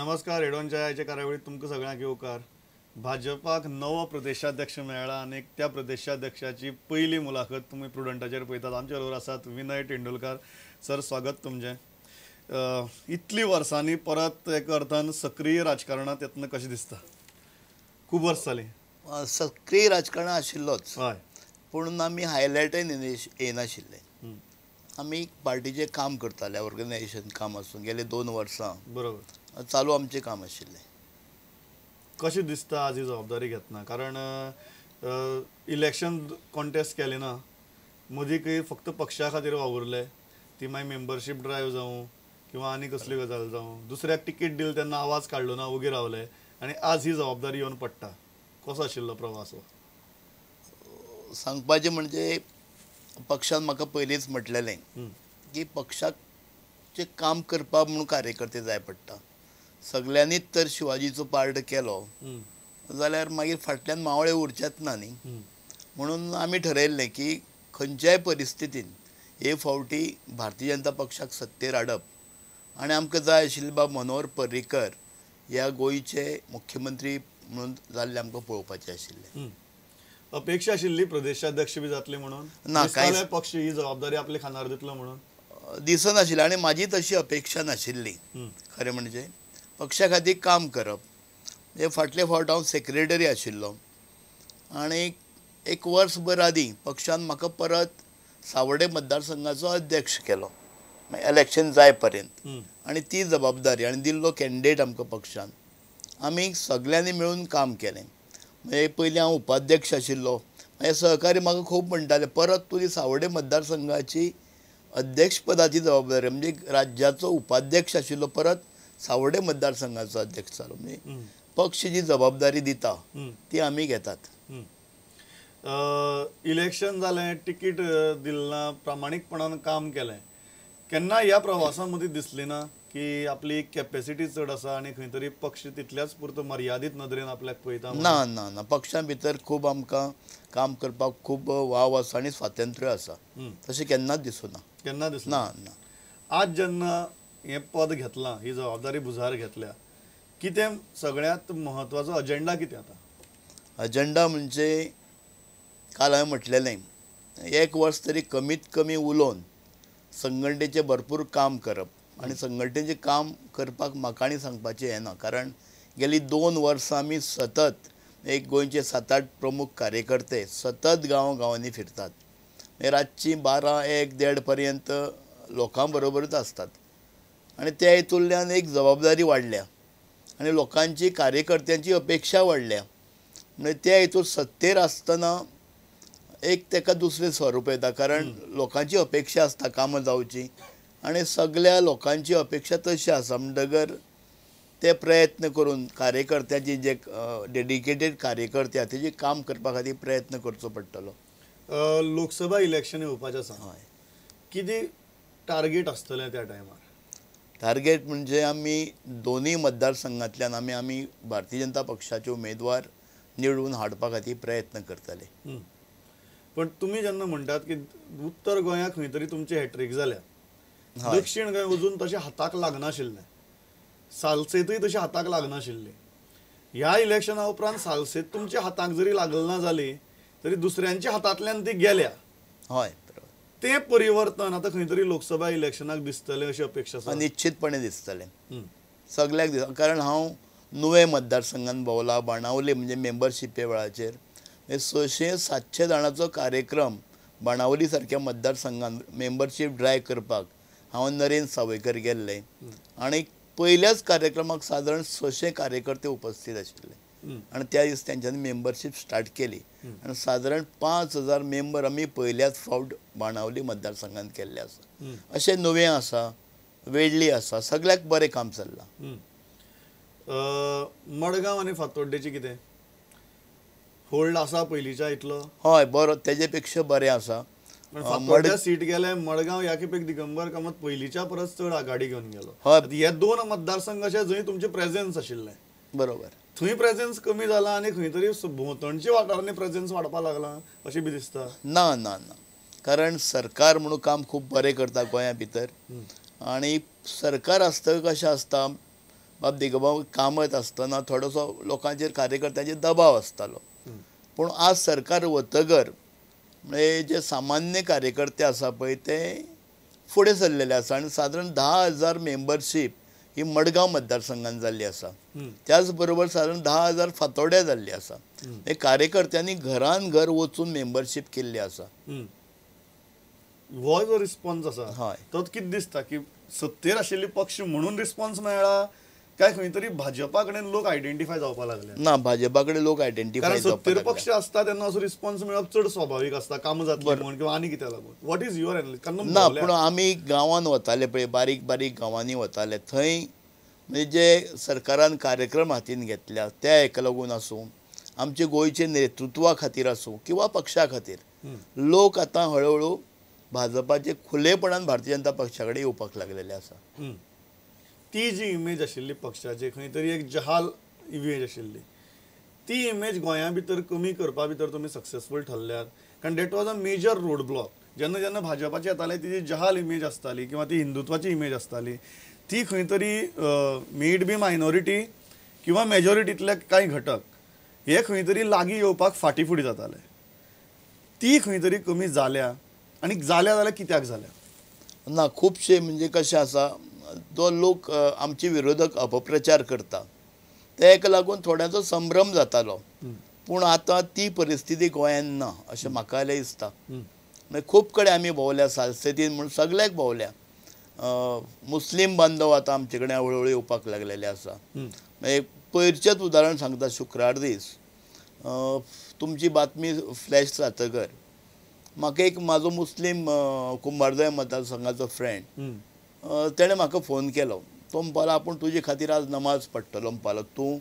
नमस्कार, हेडोनच्या आयच्या कार्यावळीत तुमकां सगळ्यांक येवकार. भाजपाक नवो प्रदेशाध्यक्ष मेळ्ळा आनी त्या प्रदेशाध्यक्षाची पयली मुलाखत तुमी प्रुडंटाचेर पळयतात. आमचे बरोबर आसात विनय तेंडुलकार. सर, स्वागत तुमचें. इतली वर्सांनी परत एक अर्थान सक्रीय राजकारणांत येतना कशें दिसता? खूब वर्स जालीं सक्रीय राजकारणांत आशिल्लोच, हय, पूण आमी हायलायटय येनाशिल्ले. आमी पार्टीचें काम करताले, ऑर्गनायझेशन काम आसूं, गेले 2 वर्सां बरोबर चालू आमचें काम आशिल्लें. कशें दिसता आज ही जबाबदारी घेतना? कारण इलेक्शन कॉन्टेस्ट केलें ना, मदीं खंय फक्त पक्षा खातीर वावुरले, ती मागीर मेंबरशीप ड्रायव्ह जावं किंवा आनी कसली गजाल जावं, दुसऱ्याक तिकीट दिली तेन्ना आवाज काडलो ना, ओगी रावले आनी आज ही जबाबदारी येवन पडटा. कसो आशिल्लो प्रवास हो? सांगपाचें म्हणजे पक्षान म्हाका पयलींच म्हटलेलें की पक्षाचें काम करपाक म्हणून कार्यकर्ते जाय पडटा. सगल्यांनीच तर शिवाजीचो पार्ट केलो जाल्यार मागीर फाटल्यान मावळे उरचेच ना न्ही. म्हणून आमी ठरयल्लें की खंयच्याय परिस्थितीन हे फावटी भारतीय जनता पक्षाक सत्तेर हाडप आनी आमकां जाय आशिल्लें बाब मनोहर पर्रीकर ह्या गोंयचे मुख्यमंत्री म्हणून जाल्ले आमकां पळोवपाचें आशिल्लें. अपेक्षा आशिल्ली प्रदेशाध्यक्ष बी जातले म्हणून? ना, कांय पक्ष ही जबाबदारी आपल्या खांदार दितलो म्हणून दिसनाशिल्लें आनी म्हाजी तशी अपेक्षा नाशिल्ली. खरें म्हणजे पक्षा खातीर काम करप म्हणजे फाटले फावट हांव सेक्रेटरी आशिल्लो आनी एक वर्सभर आदीं पक्षान म्हाका परत सावर्डे मतदारसंघाचो अध्यक्ष केलो इलेक्शन जाय पर्यंत, आनी ती जबाबदारी आनी दिल्लो कॅन्डिडेट आमकां पक्षान, आमी सगल्यांनी मेळून काम केलें. म्हणजे पयलीं हांव उपाध्यक्ष आशिल्लो, म्हाजे सहकारी म्हाका खूब म्हणटाले परत तुजी सावर्डे मतदारसंघाची अध्यक्षपदाची जबाबदारी, म्हणजे राज्याचो उपाध्यक्ष आशिल्लो परत सावर्डे मतदारसंघाचो अध्यक्ष जालो. म्हणजे पक्ष जी जबाबदारी दिता ती आमी घेतात. इलेक्शन जालें, तिकीट दिलें ना, प्रामाणीकपणान काम केलें. केन्ना ह्या प्रवासा मदीं दिसली ना की आपली कॅपेसिटी चड आसा आनी खंय तरी पक्ष तितल्याच पुरतो मर्यादीत नदरेन आपल्याक पळयता? ना ना ना, पक्षा भितर खूब आमकां काम करपाक खूब वाव आसा आनी स्वातंत्र्य आसा, तशें केन्नाच दिसूना. केन्ना दिसना? ना ना. आज जेन्ना हें पद घेतलां, ही जबाबदारी भुजार घेतल्या, कितें सगळ्यांत म्हत्वाचो अजेंडा कितें आतां? अजेंडा म्हणजे काल हांवें म्हटलेलें, एक वर्स तरी कमीत कमी उलोवन संघटनेचें भरपूर काम करप. आनी संघटनेचें काम करपाक म्हाका आनी सांगपाचें येना, कारण गेली 2 वर्सां आमी सतत एक गोंयचे 7-8 प्रमुख कार्यकर्ते सतत गांव गांवांनी फिरतात, रातची 12, 1, 1:30 पर्यंत लोकां बरोबरूच आसतात आनी त्या हितूंतल्यान एक जबाबदारी वाडल्या आनी लोकांची कार्यकर्त्यांची अपेक्षा वाडल्या. म्हणजे त्या हितून सत्तेर आसतना एक ताका दुसरें स्वरूप येता, कारण लोकांची अपेक्षा आसता कामां जावची आनी सगल्या लोकांची अपेक्षा तशी आसा. म्हणटकर ते प्रयत्न करून कार्यकर्त्यांची जे डेडिकेटेड कार्यकर्ते आसा तेजे काम करपा खातीर प्रयत्न करचो पडटलो. लोकसभा इलेक्शन येवपाचें आसा, हय, कितें टार्गेट आसतलें त्या टायमार? टार्गेट म्हणजे आमी दोनूय मतदारसंघांतल्यान आमी आमी भारतीय जनता पक्षाचे उमेदवार निवडून हाडपा खातीर प्रयत्न करतले. पण तुमी जेन्ना म्हणटात की उत्तर गोंया खंय तरी तुमची हॅट्रीक जाल्या, दक्षिण गोंय अजून तशें हाताक लागनाशिल्लें, सालसेतूय तशें हाताक लागनाशिल्लें, ह्या इलेक्शना उपरांत सालसेत तुमच्या हाताक जरी लागल ना जाली तरी दुसऱ्यांच्या हातांतल्यान ती गेल्या, हय, तें परिवर्तन आतां खंय तरी लोकसभा इलेक्शनाक दिसतलें अशी अपेक्षा आसा? निश्चितपणे दिसतलें, सगल्याक दिसता. कारण हांव नुवें मतदारसंघान भोंवला, बाणावले म्हणजे मेंबरशिपे वेळाचेर 600-700 जाणांचो कार्यक्रम बाणावली सारक्या मतदारसंघान मेंबरशीप ड्रायव्ह करपाक हांव नरेंद्र सावयकर गेल्ले आनी पयल्याच कार्यक्रमाक सादारण 600 कार्यकर्ते उपस्थित आशिल्ले आनी त्या दीस तेंच्यांनी मेंबरशीप स्टार्ट केली आनी सादारण 5000 मेंबर आमी पयल्याच फावट बाणावली मतदारसंघान केल्ले आसा. अशें नुवें आसा, वेडली आसा, सगळ्याक बरें काम चल्लां. मडगांव आनी फातोड्डेची कितें होल्ड आसा पयलींच्या इतलो? हय, बरो, तेजे पेक्षा बरें आसा. फातोड्ड्या सीट गेले, मडगांव ह्या खेपेक दिगंबर कामत पयलींच्या परस चड आघाडी घेवन गेलो. हय, हे 2 मतदारसंघ अशे जंय तुमचें प्रेझेन्स आशिल्लें, बरोबर, थंय प्रेझेन्स कमी जाला आनी खंय तरी भोंवतणच्या वाठारांनी प्रेझेन्स वाडपाक लागला अशें बी दिसता? ना ना ना, कारण सरकार म्हणून काम खूब बरें करता गोंया भितर आनी सरकार आसता कशें आसता बाब दिगंबर कामत आसतना थोडोसो लोकांचेर कार्यकर्त्यांचेर दबाव आसतालो. पूण आज सरकार वतगर म्हणजे जे सामान्य कार्यकर्ते आसा पळय ते फुडें सरलेले आसा आनी सादारण 10,000 मेंबरशीप ही मडगांव मतदारसंघान जाल्ली आसा. त्याच बरोबर सादारण 10,000 फातोड्या जाल्ली आसा. हे कार्यकर्त्यांनी घरान घर वचून मेंबरशीप केल्ली आसा. हो जो रिस्पॉन्स आसा तो कितें दिसता की सत्तेर आशिल्ले पक्ष म्हणून रिस्पॉन्स मेळ्ळा काय खंय तरी भाजपा कडेन लोक आयडेंटिफाय जावपाक लागले? ना, भाजपा कडेन लोक आयडेंटिफाय कारण सत्तेर पक्ष आसता तेन्ना असो रिस्पॉन्स मेळप चड स्वाभावीक आसता, कामां जातली म्हण किंवा आनी कित्याक लागून. What is your analysis? ना, पूण आमी गांवांत वताले पळय, बारीक बारीक गांवांनी वताले, थंय म्हणजे जे सरकारान कार्यक्रम हातीन घेतल्या त्या हेका लागून आसूं, आमचे गोंयचे नेतृत्वा खातीर आसूं किंवा पक्षा खातीर लोक आतां हळुहळू भाजपाचे खुलेपणान भारतीय जनता पक्षा कडेन येवपाक लागलेले आसा. ती जी इमेज आशिल्ली पक्षाची खंय तरी एक जहाल इमेज आशिल्ली, ती इमेज गोंया भितर कमी करपा भितर तुमी सक्सेसफूल ठरल्यात? कारण that was a major road block. जेन्ना जेन्ना भाजपाची येताले ती जी जहाल इमेज आसताली किंवा ती हिंदुत्वाची इमेज आसताली ती खंय तरी मेड बी मायनॉरिटी किंवा मेजॉरिटींतले कांय घटक हे खंय तरी लागीं येवपाक फाटीं फुडें जाताले, ती खंय तरी कमी जाल्या आनी जाल्या जाल्यार कित्याक जाल्या? ना, खुबशे म्हणजे कशें आसा, जो लोक आमचे विरोधक अपप्रचार करता तेका लागून थोड्यांचो संभ्रम जातालो. पूण आतां ती परिस्थिती गोंयांत ना अशें म्हाका दिसता. मागीर खूब कडेन आमी भोंवल्या, सालसेतीन म्हूण सगळ्याक भोंवल्या. मुस्लीम बांधव आतां आमचे कडेन हळुहळू येवपाक लागलेले आसा. मागीर पयरचेंच उदाहरण सांगता, शुक्रार दीस तुमची बातमी फ्लॅश जातकर म्हाका एक म्हाजो मुस्लीम कुंभारजुवें मतदारसंघाचो फ्रेंड तेणें म्हाका फोन केलो. तो म्हणपालो आपूण तुजे खातीर आज नमाज पडटलो, म्हणपालो तूं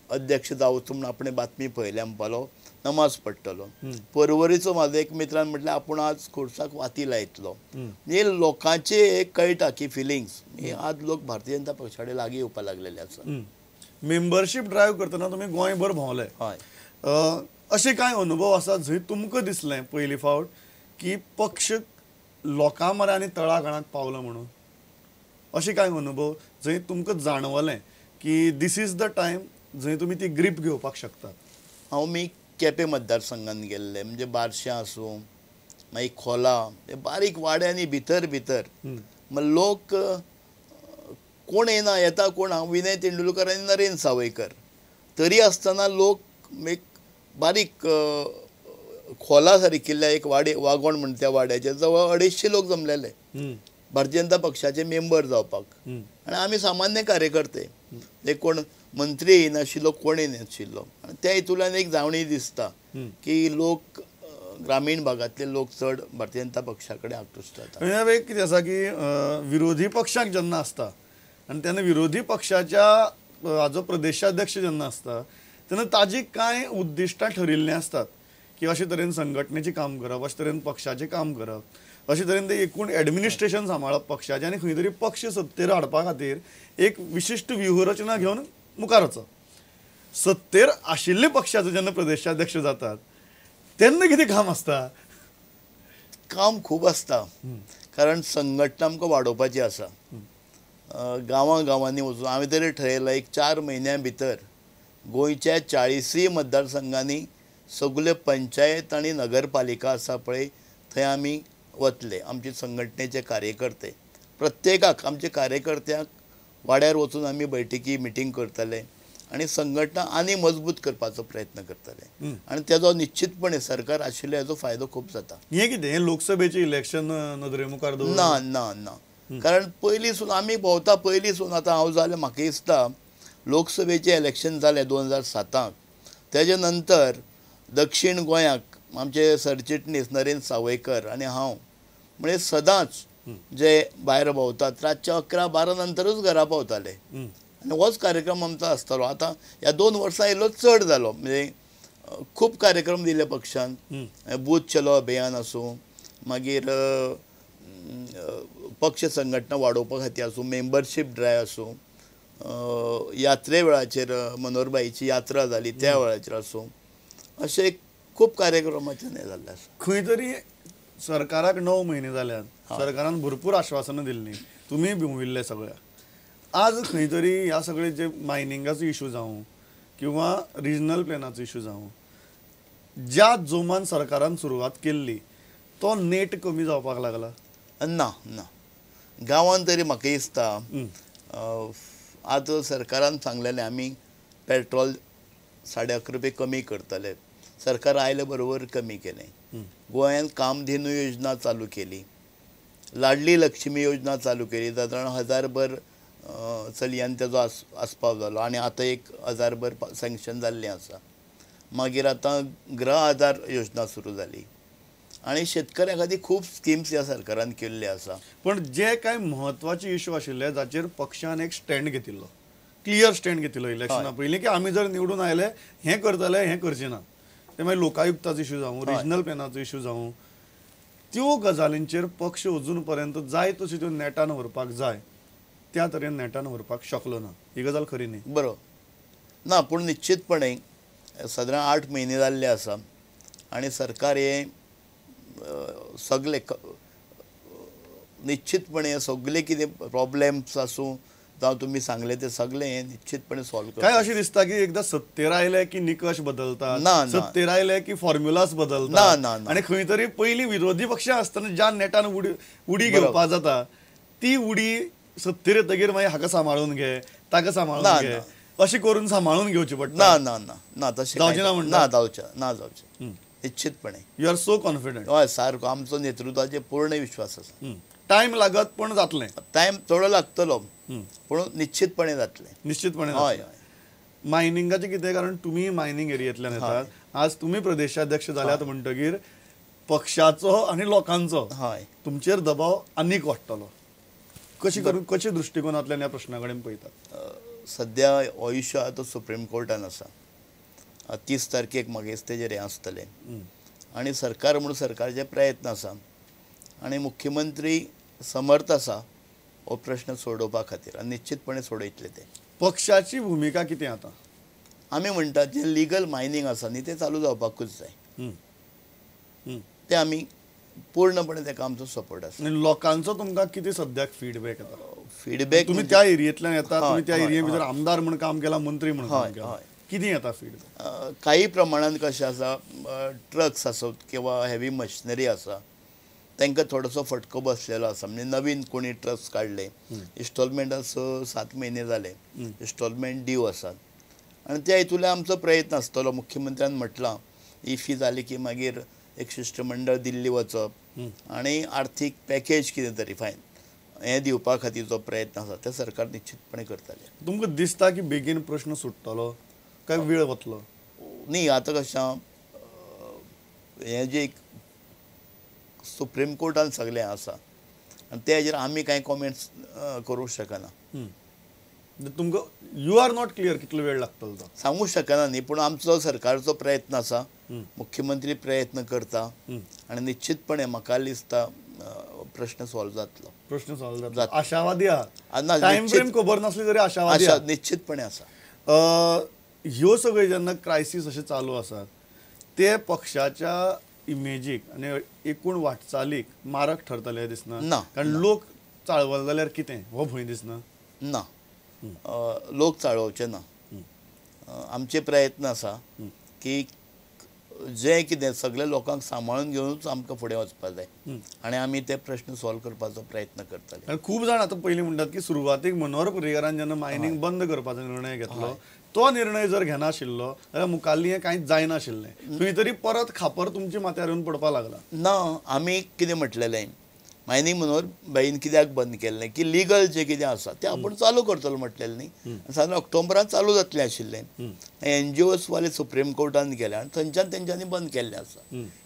अध्यक्ष जावचो म्हूण आपणें बातमी पळयल्या, म्हणपालो नमाज पडटलो. परवरीचो म्हाजो एक मित्रान म्हटल्यार आपूण आज खुर्साक वाती लायतलो. म्हणजे लोकांचे एक कळटा की फिलिंग्स आज लोक भारतीय जनता पक्षा कडेन लागीं येवपाक लागलेले आसा. मेंबरशीप ड्रायव्ह करतना तुमी गोंयभर भोंवले, हय, अशे कांय अनुभव आसा जंय तुमकां दिसलें पयली फावट की पक्ष लोकां मरे आनी तळागाळांत पावलो म्हणून? अशे कांय अनुभव जंय तुमकां जाणवलें की this is the time जंय तुमी ती ग्रीप घेवपाक शकतात? हांव मी केपें मतदारसंघान गेल्ले, म्हणजे बारशें आसूं, मागीर खोला, बारीक वाड्यांनी भितर भितर मागीर लोक कोण येना, येता कोण, हांव विनय तेंडुलकर आनी नरेंद्र सावयकर, तरी आसतना लोक एक बारीक खोला सारकिल्ल्या एक वाडे वागोण म्हण त्या वाड्याच्या जवळ 250 लोक जमलेले भारतीय जनता पक्षाचे मेंबर जावपाक. आनी आमी सामान्य कार्यकर्ते, ते कोण मंत्री येनाशिल्लो, कोण येनाशिल्लो. आनी त्या हितूंतल्यान एक जावणी दिसता की लोक ग्रामीण भागांतले लोक चड भारतीय जनता पक्षा कडेन आकृश्ट जाता. एक कितें आसा की विरोधी पक्षाक जेन्ना आसता आनी तेन्ना विरोधी पक्षाच्या हाजो प्रदेशाध्यक्ष जेन्ना आसता तेन्ना ताजी कांय उद्दिश्टां ठरिल्लीं आसतात की अशे तरेन संघटनेचें काम करप, अशे तरेन पक्षाचें काम करप, अशे तरेन ते एकूण एडमिनिस्ट्रेशन सांबाळप पक्षाचें आनी खंय तरी पक्ष सत्तेर हाडपा खातीर एक विशिश्ट व्यूहरचना घेवन मुखार वचप. सत्तेर आशिल्ले पक्षाचो जेन्ना प्रदेशाध्यक्ष जातात तेन्ना कितें काम आसता? काम खूब आसता, कारण संघटना आमकां वाडोवपाची आसा. गांवां गांवांनी वचून हांवें तरी ठरयलां एक 4 म्हयन्यां भितर गोंयच्या 40 मतदारसंघांनी सगल्यो पंचायत आनी नगरपालिका आसा पळय थंय आमी वतले. आमचे संघटनेचे कार्यकर्ते प्रत्येकाक, आमचे कार्यकर्त्यांक वाड्यार वचून आमी बैठकी मिटींग करतले आनी संघटना आनी मजबूत करपाचो प्रयत्न करतले. आनी तेजो निश्चितपणे सरकार आशिल्ले हेजो फायदो खूब जाता. हें कितें लोकसभेचें इलेक्शन नदरे मुखार दवरून? ना ना ना, कारण पयलींसून आमी भोंवता, पयलींसून आतां हांव जालें म्हाका दिसता लोकसभेचें इलेक्शन जालें 2007 तेजे नंतर दक्षीण गोंयाक आमचे सरचिटणीस नरेंद्र सावयकर आनी हांव म्हणजे सदांच जे भायर भोंवतात रातचे 11-12 नंतरूच घरा पावताले आनी होच कार्यक्रम आमचो आसतालो. आतां ह्या 2 वर्सां इल्लो चड जालो, म्हणजे खूब कार्यक्रम दिले पक्षान, बूथ चलो अभियान आसूं, मागीर पक्ष संघटना वाडोवपा खातीर आसूं, मेंबरशीप ड्रायव्ह आसूं, यात्रे वेळाचेर मनोहरबाईची यात्रा जाली त्या वेळाचेर आसूं, अशे खूब कार्यक्रमाचें हें जाल्लें आसा. खंय तरी सरकाराक 9 म्हयने जाल्यात, सरकारान भरपूर आश्वासनां दिल्लीं, तुमी भोंविल्ले सगळ्या, आज खंय तरी ह्या सगळे जे मायनिंगाचो इशू जावं किंवा रिजनल प्लॅनाचो इशू जावं, ज्या जोमान सरकारान सुरवात केल्ली तो नेट कमी जावपाक लागला. ना ना, गांवांत तरी म्हाका दिसता आतां सरकारान सांगलेलें आमी पेट्रोल 11.5 रुपये कमी करतले, सरकार आयले बरोबर कमी केलें. गोंयांत कामधेनू योजना चालू केली, लाडली लक्ष्मी योजना चालू केली, सादारण 1000 चलयांनी तेजो आस्पाव जालो आनी आतां 1000 सँक्शन जाल्लें आसा. मागीर आतां गृह आधार योजना सुरू जाली आनी शेतकऱ्यां खातीर खूब स्किम्स ह्या सरकारान केल्ले आसा. पण जे कांय म्हत्वाचे इशू आशिल्ले जाचेर पक्षान एक स्टँड घेतिल्लो, क्लियर स्टँड घेतिल्लो इलेक्शना पयलीं की आमी जर निवडून आयले हें करतले हें करचे ना, ते मागीर लोकायुक्ताचो इशू जावं, रिजनल प्लॅनाचो इशू जावं, त्यो गजालींचेर पक्ष अजून पर्यंत जाय तशी त्यो नेटान व्हरपाक जाय त्या तरेन नेटान व्हरपाक शकलो ना. ही गजाल खरी न्ही? बरोबर ना, पूण निश्चितपणे सादारण 8 म्हयने जाल्ले आसा आनी सरकार हे सगळे निश्चितपणे सगळे कितें प्रॉब्लेम्स आसूं जावं तुमी सांगले ते सगळे हे निश्चितपणे सॉल्व करता. काय अशें दिसता की एकदां सत्तेर आयले की निकश बदलतात, सत्तेर आयले की फॉर्म्युलास बदलतात, ना आनी खंय तरी पयलीं विरोधी पक्ष आसतना ज्या नेटान उडी घेवपाक जाता ती उडी सत्तेर येतकीर मागीर हाका सांबाळून घे ताका सांबाळून घे अशें करून सांबाळून घेवचें पडटा. ना ना ना ना, तशें जावचें ना म्हणटा? ना जावचें ना, जावचें निश्चितपणे. You are so confident? हय सारको, आमचो नेतृत्वाचेर पूर्ण विश्वास आसा. टायम लागत पण जातलें, टायम थोडो लागतलो पूण निश्चितपणे जातलें. निश्चितपणे. हय हय. मायनिंगाचें कितें, कारण तुमी मायनिंग एरियेंतल्यान येतात, आज तुमी प्रदेशाध्यक्ष जाल्यात म्हणटकीर पक्षाचो आनी लोकांचो हय तुमचेर दबाव आनीक वाडटलो. कशी करून कशे दृश्टिकोनांतल्यान ह्या प्रश्ना कडेन पळयतात? सद्या हो इशू आतां सुप्रीम कोर्टान आसा. 30 तारखेक म्हाका दिसता तेजेर हें आसतलें आनी सरकार म्हणून सरकारचे प्रयत्न आसा आनी मुख्यमंत्री समर्थ आसा हो प्रश्न सोडोवपा खातीर आनी निश्चितपणे सोडयतले ते. पक्षाची भुमिका कितें आतां? आमी म्हणटात जें लिगल मायनींग आसा न्ही तें चालू जावपाकूच जाय, तें आमी पूर्णपणे तेका आमचो सपोर्ट आसा. लोकांचो तुमकां कितें सद्याक फीडबॅक येता? फीडबॅक तुमी त्या एरियेंतल्यान येता, तुमी त्या एरिये भितर आमदार म्हूण काम केलां, मंत्री म्हूण काम केलां, कितें येता फीडबॅक? काही प्रमाणान कशें आसा, ट्रक्स आसत किंवा हेवी मशिनरी आसा तांकां थोडोसो फटको बसलेलो आसा. म्हणजे नवीन कोणी ट्रक्स काडले, इन्स्टॉलमेंट 6-7 म्हयने जाले, इन्स्टॉलमेंट ड्यू आसात आनी त्या हितूंतल्यान आमचो प्रयत्न आसतलो. मुख्यमंत्र्यान म्हटलां इफी जाली की मागीर एक शिश्टमंडळ दिल्ली वचप आनी आर्थीक पॅकेज कितें तरी फायन हें दिवपा खातीर जो प्रयत्न आसा ते सरकार निश्चितपणे करतलें. तुमकां दिसता की बेगीन प्रश्न सुट्टलो काय वेळ वतलो? न्ही, आतां कशें हें जें एक सुप्रीम कोर्टान सगळें आसा आनी त्या हेजेर आमी कांय कॉमेंट्स करूंक शकना. तुमकां you are not clear कितलो वेळ लागतलो तो सांगूंक शकना न्ही, पूण आमचो सरकारचो प्रयत्न आसा, मुख्यमंत्री प्रयत्न करता आनी निश्चितपणे म्हाका दिसता प्रश्न सॉल्व जातलो. प्रश्न सॉल्व जातलो, आशावादी आहा. टायम फ्रेम खबर नासली तरी आशावादी आहा, निश्चितपणे आसा. ह्यो सगळ्यो जेन्ना क्रायसीस अशे चालू आसात ते पक्षाच्या इमेजीक आनी एकूण वाटचालीक मारक ठरतले दिसना? ना, कारण लोक चाळवले जाल्यार कितें हो भंय दिसना? ना, लोक चाळोवचे ना. आमचे प्रयत्न आसा की जें कितें सगळ्या लोकांक सांबाळून घेवनूच आमकां फुडें वचपाक जाय आनी आमी ते प्रश्न सॉल्व करपाचो प्रयत्न करतले. खूब जाण आतां पयलीं म्हणटात की सुरवातीक मनोहर पर्रीकारान जेन्ना मायनींग बंद करपाचो निर्णय घेतलो तो निर्णय जर घेनाशिल्लो जाल्यार मुखाल्ली हें कांयच जायनाशिल्लें, खंय तरी परत खापर तुमच्या माथ्यार येवन पडपाक लागला. ना, आमी कितें म्हटलेलें मायनींग मनोहर भाईन कित्याक बंद केल्लें की लिगल जें कितें आसा तें आपूण चालू करतलो म्हटलेलें न्ही, सादारण ऑक्टोबरान चालू जातलें आशिल्लें. एनजीओस वाले सुप्रीम कोर्टान गेले आनी थंयच्यान तेंच्यांनी बंद केल्लें आसा.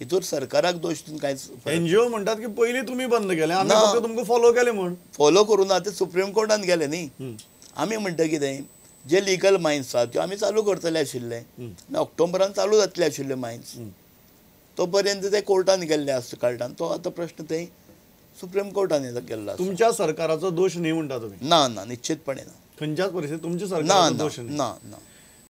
हितूर सरकाराक दोश दिवन कांयच, एनजीओ म्हणटात की पयलीं तुमी बंद केलें, आमी फक्त तुमकां फॉलो केलें म्हूण. फॉलो करूं ना, ते सुप्रीम कोर्टान गेले न्ही. आमी म्हणटा कितें जे लिगल मायन्स आसा त्यो आमी चालू करतले आशिल्ले आनी ऑक्टोबरान चालू जातले आशिल्ले मायन्स, तो पर्यंत ते कोर्टान गेल्ले आसता कारणान तो आतां प्रश्न थंय सुप्रीम कोर्टान गेल्लो. तुमच्या सरकाराचो दोश न्ही म्हणटा तुमी? ना ना, निश्चितपणे ना. खंयच्याच परिस्थितीत तुमच्या सरकाराचो दोश न्ही? ना ना.